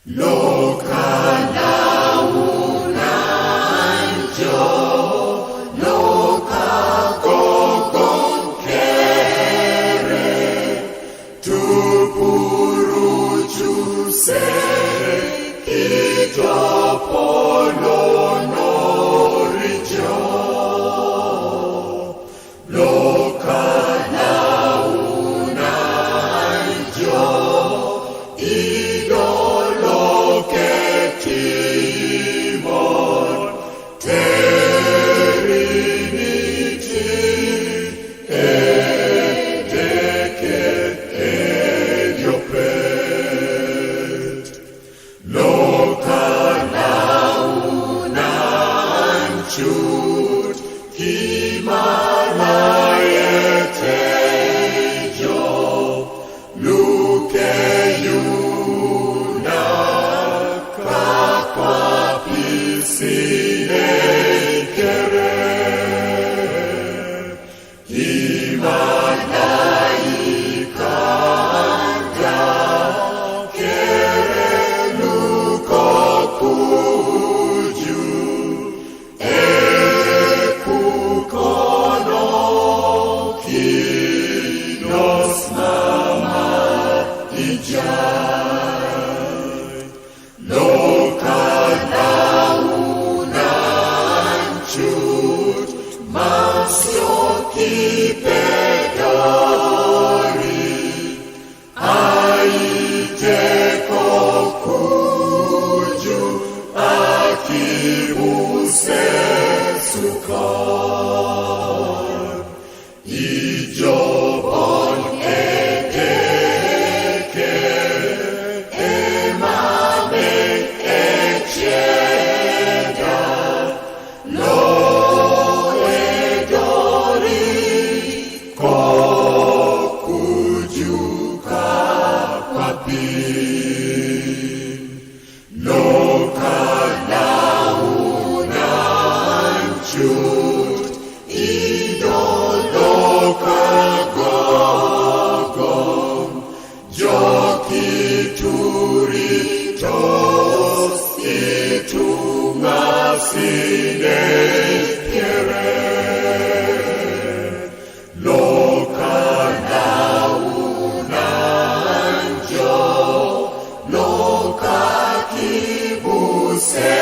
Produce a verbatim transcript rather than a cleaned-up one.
Loka naunanjo, loka gogo nkere, tupuru chuse, kito polo norijo. Loka naunanjo, idolo ketimon, teriniti edeke ediopet. Loka naunanchut, kimalaetejo, luke yuna, kakwa pisine kere. Imalaikanda kerenuko kuju, ekukono kinos nama ijai. Loka naunanchut, masio kipedori, aiteko kuju, akibuse sukor. Ijobon edeke, emame echeda, lo edori, kokujuka papi. Loka naunanchut, idoloka gogom, jokituritos, itunga sine kere. Loka naunanjo, loka kibuse